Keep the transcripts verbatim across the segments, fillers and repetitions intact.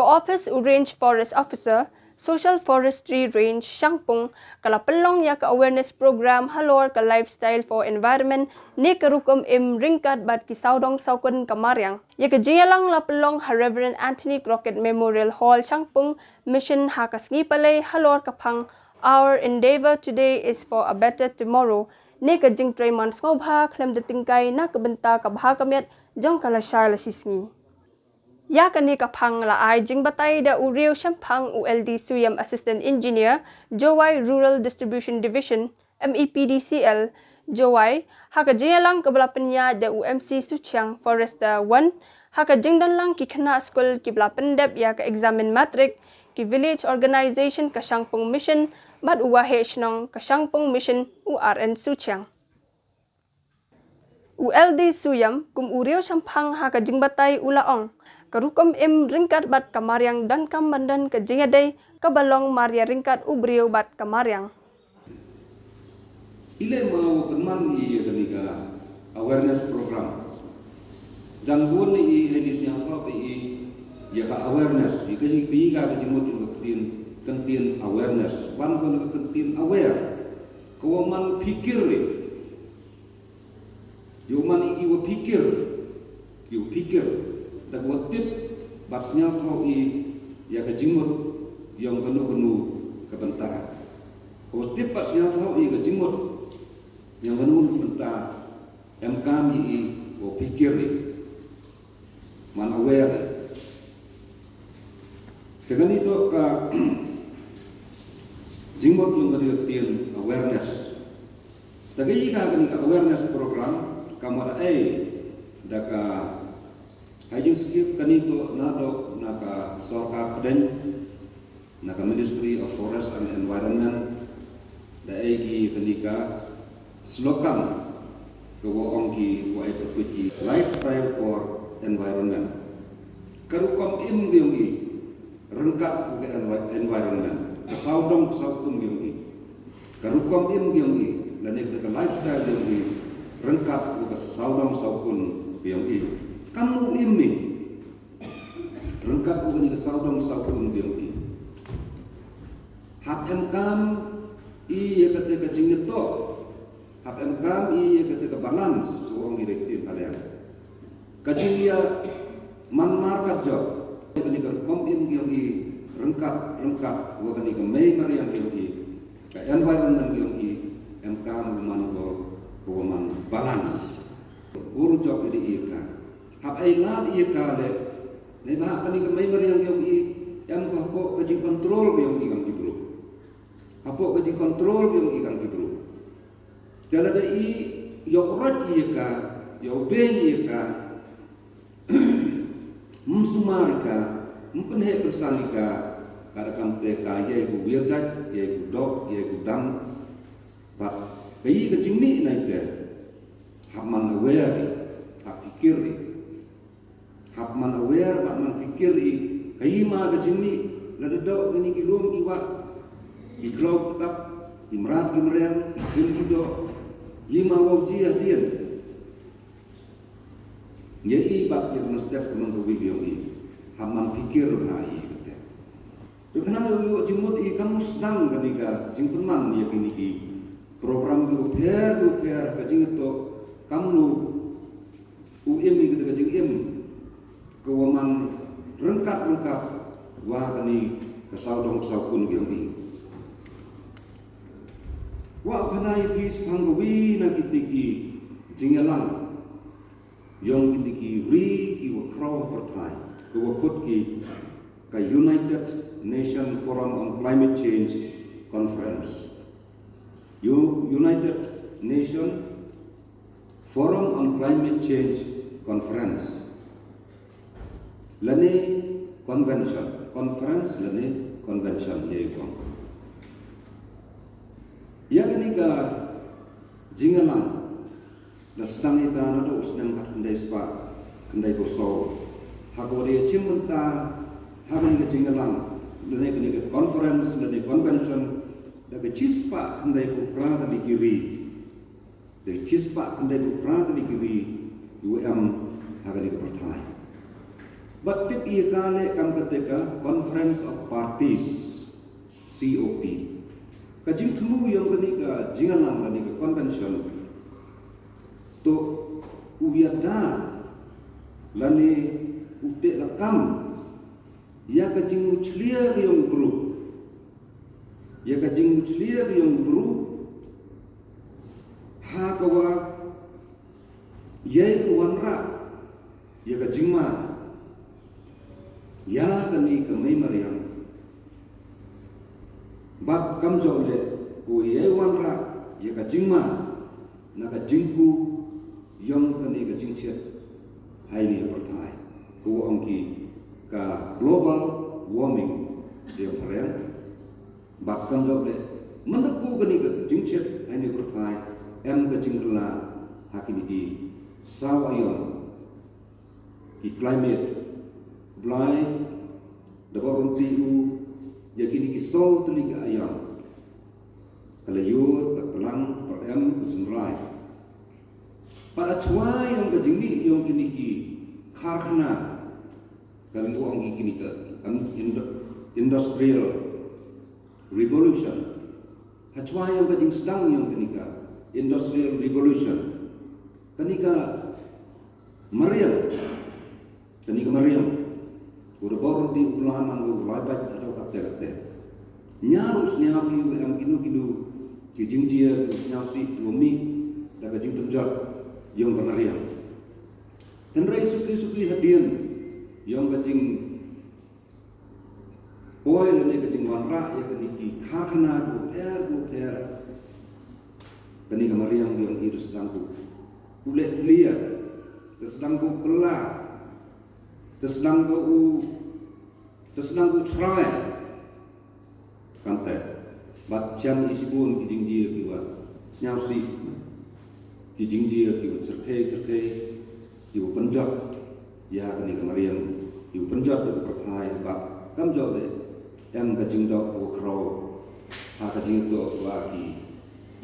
Ka ophis u Range Forest Officer, Social Forestry Range Shangpung, ka la pynlong ïa ka awareness program halor ka Lifestyle for Environment ne ka rukom im ryngkat bad ki sawdong sawkun ka mariang. Ïa ka jingïalang la pynlong ha Reverend Anthony Crockett Memorial Hall Shangpung Mission ha ka sngi Palei halor ka phang Our Endeavour Today is for a Better Tomorrow, ne ka jingtrei man sngewbha khlem da tyngkai na ka bynta ka bha ka miat jong ka lashai lashisngi. Ïa kane ka phang la ai jingbatai da u Riew Shemphang, u L D Suyam, Assistant Engineer, Jowai Rural Distribution Division, M E P D C L, Jowai, ha ka jingïalang kaba la pynïaid da u M C Suchiang, Forester one, ha ka jingdonlang ki khynnah skul kiba la pyndep ïa ka eksamin matrik, ki Village Organisation ka Shangpung Mission bad u Waheh Shnong ka Shangpung Mission, u R N Suchiang. U L D Suyam, kum u Riew Shemphang ha ka jingbatai, u la ong, ka rukom im ryngkat bad ka mariang donkam ban don ka jingïadei kaba long mar ïaryngkat u briew bad ka mariang. I leh ma u pynman ïa kane ka awareness program. Jan bun i hei ni sñiawthooh i ïa ka awareness, i ka jing, i ka ka jingmut ïa ka ktien, ka ktien awareness. Wan ko ka ktien aware. Ka wa man phikir i. Ïa u man i ki wa phikir, ki wa phikir, da ka wa tip bad sñiawthooh i ïa ka jingmut yong kano kano ka bynta. Ka wa tip bad sñiawthooh i ka jingmut yong kano kano ka bynta, em kam i i wa phikir i. Man aware. Te kani to ka jingmut yong kani ka ktien awareness. Te ka i ka kani ka awareness program ka mar ai da ka hai jingskip kani to na do na ka sorkar pdeng na ka Ministry of Forest and Environment da ai ki kani ka slogan ka wa ong ki wa ai pyrkut ki lifestyle for environment. Ka rukom im ki yong i ryngkat ka envi-, environment. Ka sawdong ka sawkun ki yong i. Ka rukom im ki yong i lane ka lifestyle ki yong i ryngkat ka sawdong sawkun ki yong i. Kam nu im i. Ryngkat u kani ka sawdong sawkun ki yong i. Hap em kam i ïa kata ka jingïatoh. Hap em kam i ïa kata ka balance, so ong i rek tin kaliang. Ka jingïa man mar kat jok. Kani ka rukom im ki yong i ryngkat, ryngkat wa kani ka mei mariang ki yong i. Ka environment ki yong i em kam u man ko, ko wa man balance. Ur jok i di i ka. Hap ai lad ïa ka le. Neibhah kani ka mei mariang yong i em ka hapoh ka jingcontrol ka yong i kam ki bru. Hapoh ka jingcontrol ka yong i kam ki bru. Te lada i ïoh rot ïa ka, ïoh beng ïa ka, ym sumar ïa ka, ym pynheh pynsan ïa ka, ka da kam te ka ïai ku wir jait, ïai ku dok, ïai ku dam. Bad ka i ka jingmih nai te. Hap man aware i, hap phikir i. Hap man aware bad man phikir i, ka i ma ka jingmih, lada doh kani ki lum ki wah, ki khlaw ki tap, ki mrad ki mreng, ki sim ki doh, i ma wow ji hadien. Ïa i bad ïa ka man step ka man ka wi ki yong i, hap man phikir ha i kate. Te khnang ïoh jingmut i kam sdang kani ka jingpynman ïa kini ki program ki u pher u pher ka jingïatoh kam nu u im i kata ka jingim ka wa man ryngkat ryngkat wa kani ka sawdong sawkun ki yong i. Wa u khana ïa phi shaphang ka wi na kiti ki jingïalang yong kini ki ri ki wa khraw ha pyrthai, ki wa khot ki ka United Nation Forum on Climate Change Conference. U-, United Nation Forum on Climate Change Conference. Lane convention, conference lane convention ïa i kong. Ïa kani ka jingïalang la sdang ïa ka naduh u snem khatkhyndai spah khyndaiphew saw. Ha ka wa da ïa chim bynta ha kani ka jingïalang lane kani ka conference lane convention da ka chispah khyndaiphew phra tylli ki ri. Da ka chispah khyndaiphew phra tylli ki ri u em ha kani ka pyrthai. Bad tip ïa ka leh kam kata ka Conference of Parties, C O P. Ka jingthmu ïong kane ka jingïalang lane ka convention to u ïada lane u teh lakam ïa ka jingmuchlia ka ïong bru, ïa ka jingmuchlia ka ïong bru ha ka wa ïai wanrah ïa ka jingma ïa kane ka mei mariang. Bad kam jok leh ko ïai wanrah ïa ka jingma na ka jingku ïong kane ka jingchet ha ine i pyrthai, ko ong ki ka global warming ïong phareng. Bad kam jok leh mynta ko kane ka jingchet ha ine i pyrthai em ka jingkylla ha kine ki saw aiom ki climate. Blai da bor rynti u ïa kine ki saw tylli ki aiom, ka laior, ka tlang, ka pyrem, ka synrai. Pat ha chwa ïong ka jingmih ïong kine ki karkhana, ka ring ko ong ki kine ka industrial revolution. Ha chwa ïong ka jingsdang ïong kane ka industrial revolution, kane ka mariang, kane ka mariang u da bor rynti u la man u lai bad ha dau katte katte. Ñiar u sñiaw ki u em kino kino ki jingjia ki u sñiaw si u mih da ka jingpynjot ïong ka mariang. Hynrei suki suki hadien ïong ka jing poi lane ka jingwanrah ïa kane ki karkhana ko pher ko pher, kane ka mariang ïong i da sdang ko u leh thlia, da sdang ko kylla, da sdang ko u da sdang ko u chrai. Kamte bad jan i shibun ki jingjia ki wa sñiaw si, ki jingjia ki wa chyrkhei chyrkhei, ki wa pynjot ïa kane ka mariang, ki wa pynjot ïa ka pyrthai. Bad kam jok leh em ka jingdok wa khraw ha ka jingdok wa ki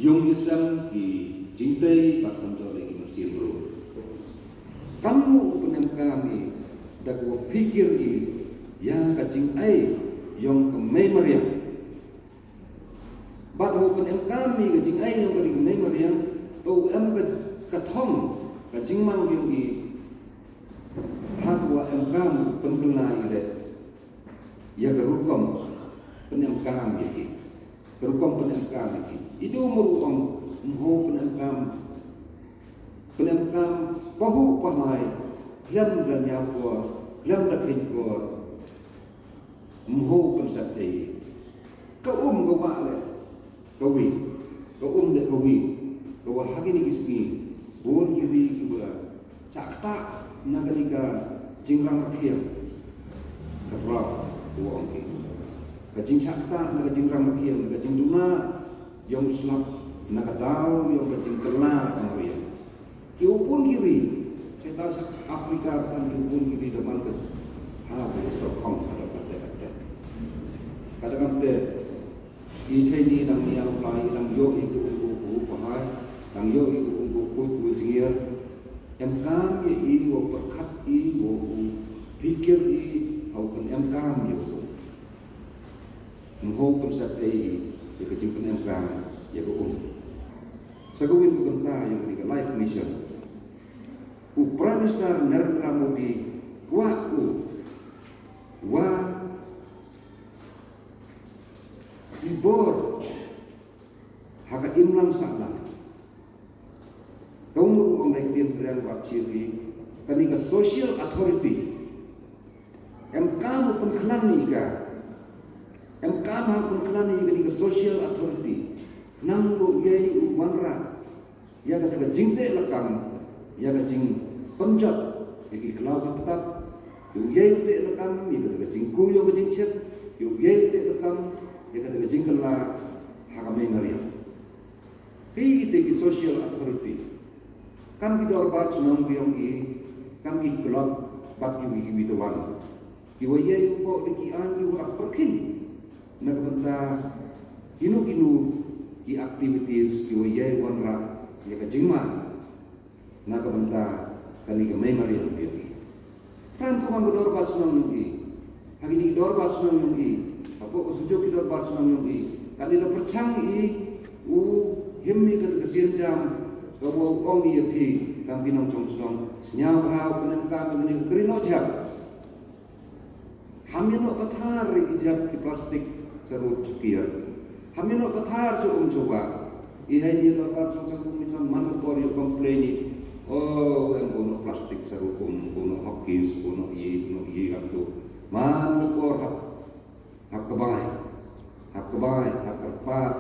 ïong ki sem, ki jingtei bad kam jok leh ki mynsiem bru. Kam u pynemkam i da ka wa phikir i ïa ka jingai ïong ka mei mariang. Bad u pynemkam i ka jingai ïong ka mei mariang to u em ka, ka thong, ka jingmang ïong i ha ka wa emkam u pynkylla i leh ïa ka rukom pynemkam ïa ki, ka rukom pynemkam ïa ki. Itu mur u ong mho pynemkam, pynemkam pahu pahai, khlem da ñiaw ko, khlem da khein ko, mho pynsat ei. Ka um ka wa leh ka wi, ka um leh ka wi, ka wa ha kine ki sngi bun ki ri ki wa shah ktah na kane ka jingrang rakhiang. Ka prap u ong ki ka jingshah ktah na ka jingrang rakhiang, na ka jingduna ïong u slap, na ka daw ïong ka jingkylla ka mariang. Ki u bun ki ri, cheta South Africa, kan ki u bun ki ri da man ka ha ka u tyrkhong ka da kate kate. Ka da kate i chai ni dang ni ang plai dang ïoh i ku u ku pahai, dang ïoh i ku u ku ku jingir. Emkam ïa i wa pyrkhat i wa u phikir i ha u pynemkam ïa u. Mho pynsat ei ïa ka jingpynemkam ïa ka um. Sa ka win ka bynta ïa ka life mission. U Prime Minister Narendra Modi kwah u wa i bor ha ka imlang sahlang. Ka umur u ong dei ktien phareng bad chi ri kane ka social authority. Emkam u pynkhlan ïa ka. Emkam ha u pynkhlan ïa kane ka social authority. Nang u ïai u wanrah ïa kata ka jingteh lakam, ïa ka jingpynjot ïa ki khlaw ki ptap, ïa u ïai u teh lakam ïa kata ka jingku ïa ka jingchet, ïa u ïai u teh lakam ïa kata ka jingkylla ha ka mei mariang. Ki te ki social authority kam ki dorbar chnong ki ong i, kam ki club bad ki wi ki wi te wan. Ki wa ïai u pok da ki aiñ ki wa pyrkhing na ka bynta kino kino ki activities ki wa ïai wanrah ïa ka jingma na ka bynta kane ka mei mariang ka ïong i. Kan tu ka dorbar shnong jong i. Ha kine ki dorbar shnong jong i. Hapoh ka sujuk ki dorbar shnong jong i. Kane la pyrshang i u him ïa kata ka sienjam kaba u ong ïa phi kam ki nongshong shnong. Sngewbha u pynemkam ïa kane ka kri noh jhep. Ham ïa noh pathar ïa ki jhep ki plastik sha rud sha kiar. Ham ïa noh pathar sha um sha wah. I ha ine i dorbar shnong sha um i chan man ka por ïa u complain i. Oh, em ko noh plastik sha rud um, ko noh hokis, ko noh ïa, ko noh ïa kam tu. Man ka por hap, hap ka bai. Hap ka bai, hap kyrpad.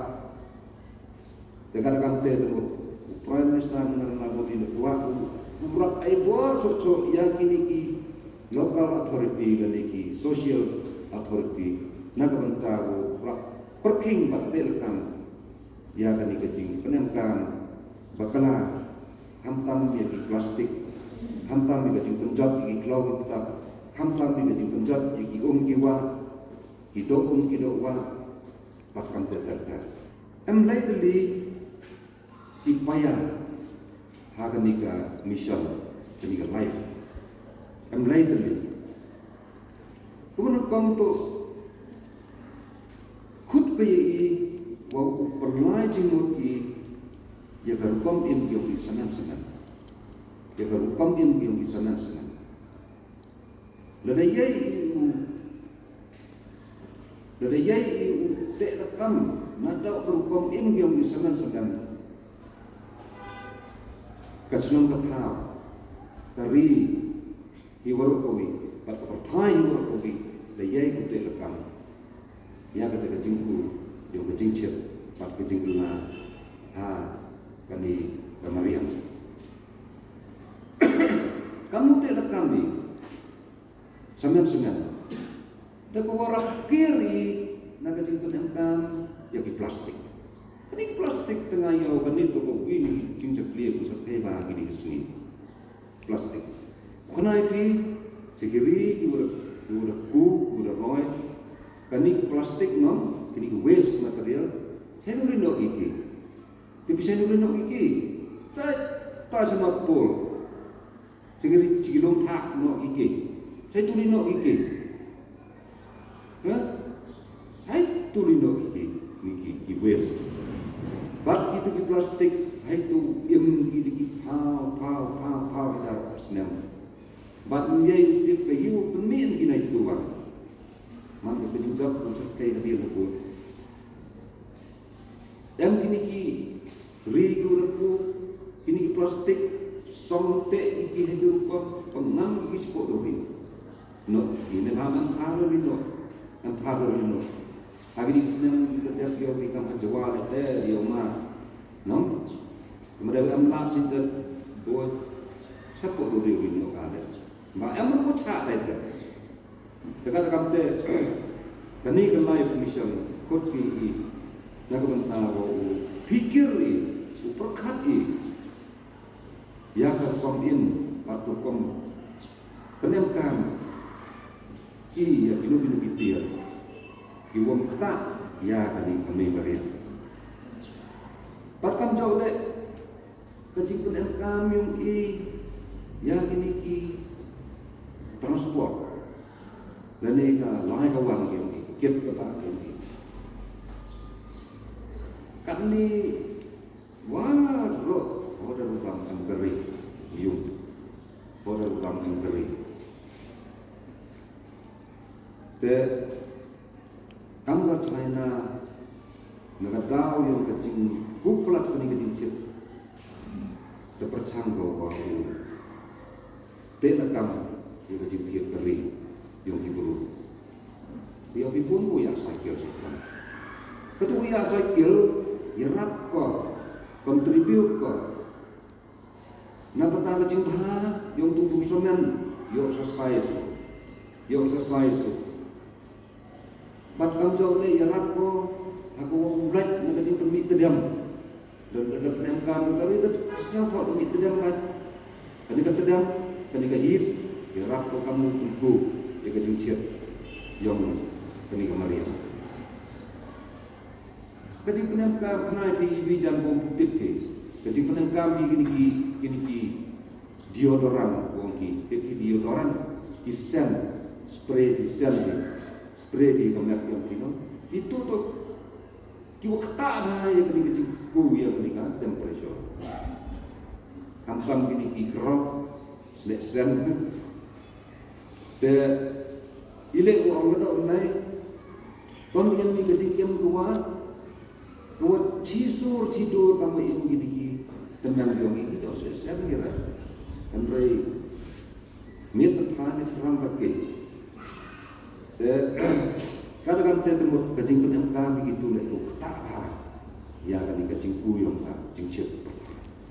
Te ka dei kamte te mut u Prime Minister Narendra Modi u la kwah u, u rap ai bor suk suk ïa kine ki local authority lane ki social authority na ka bynta u rap pyrkhing bad teh lakam ïa kane ka jingpynemkam bakla, khamtam ïa ki plastik, khamtam ïa ka jingpynjot ïa ki khlaw ki ktap, khamtam ïa ka jingpynjot ïa ki um ki wah, ki doh um ki doh wah, bad kamte ter ter. Em lei tylli ki paia ha kane ka mission, kane ka life. Em lei tylli. Kumno kong tu khut ka ïa i wa u pynlai jingmut i ïa ka rukom im ïa i samen samen. Ïa ka rukom im ïa i samen samen. Lada ïai u, lada ïai u teh lakam na dau ka rukom im ïong i samen samen. Ka shnong ka thaw, ka ri hi waroh kawi, bad ka pyrthai hi waroh kawi, da ïai u teh lakam. Ïa kata ka jingkhuid, ïong ka jingshit, bad ka jingkhuid ha kane ka mariang. Kam u teh lakam i samen samen. Da ka warap kiri na ka jingpynemkam ïa ki plastik. Kane ki plastik tang ïa kane to ko wi ni jingjakli ko sa kai ba kini sngi. Plastik. Khnai pi sekiri ki wada, ki wada ku, ki wada roi. Kane ki plastik no, kini ki waste material. Sai nu lino iki. Te pi sai nu lino iki. Tai, tai sama pol. Chigiri chigilong thak no iki. Sai tuli no iki. Ha? Sai tuli no iki. Niki ki waste. Bad kitu ki plastik hai tu im ki diki phaw phaw phaw phaw hajar snem. Bad ngi ai tip ka yu pynmih ki nai tu wan. Man ka pynjop kan sat kai hadir ko. Em kini ki ri ki u ratu, kini ki plastik, song te ki ki haduh ko, pengam ki spot dori. No, ki ne lam em thar ri no, em thar ri no. Agi di snem ki ka dep yo ki kam ha Jawa le te yo ma. No? Kama da em la sin te boy, spot dori ri no ka le. Ba em ru ko cha le te. Te ka kam te, kani ka life mission, khot ki i, na ka bynta ba u, phikir i, u pyrkhat i, ïa ka rukom im, bad rukom pynemkam i, ïa kino kino ki tiar, ki wom kata, ïa kani kani mariang. Bad kam jauh le, ka jingpynemkam ïong i ïa kini ki transport. Lane ka lai ka wan ïong i, kit ka ba ïong i. Katni waroh, order u bang em kari ïong. Order u bang em kari. Te kam ka China na ka daw ïong ka jingkuh palat kani ka jingchit. Te pyrchang ko ba u te lakam ïong ka jingthied ka ri ïong ki bru. Ïong ki bru u ïa cycle sa kan. Katu u ïa cycle ïarap ko, contribute ko. Na bynta ka jingbha ïong tu tu samen ïoh sa size. Ïoh sa size. Bad kam jong le ïarap ko ha ko lait na ka jingpynmih tdem. Dan da pynïam kam ka ri da siang thok mih tdem ka. Kani ka tdem, kani ka hit, ïarap ko kam nu ku ïa ka jingchiat ïong kani ka mariang. Ka jingpynemkam khnai phi wi jan bom tip phi. Ka jingpynemkam phi kini ki, kini ki deodorant bom ki, tip phi deodorant. ki sen, spray ki sen ki, spray ki ka map ïong ki nong. Ki tu tu, ki wa ktah bha ïa kani ka jingku ïa kani ka temperature. Khamtam kini ki krok, slek sen. Te, i leh u ong nai, ton ïa kani ka jingim ka wa, ka wa chi sur chi dur ba ma im kini ki tymmen ïong ki, ki jong slek sen ki ra. Hynrei, miet na than ni chram ba ke. Te, kada kan te te mut ka jingpynim ka mi ki tu leh ko ktah bha. Ïa kani ka jingku ïong ka, jingchip pyrthei.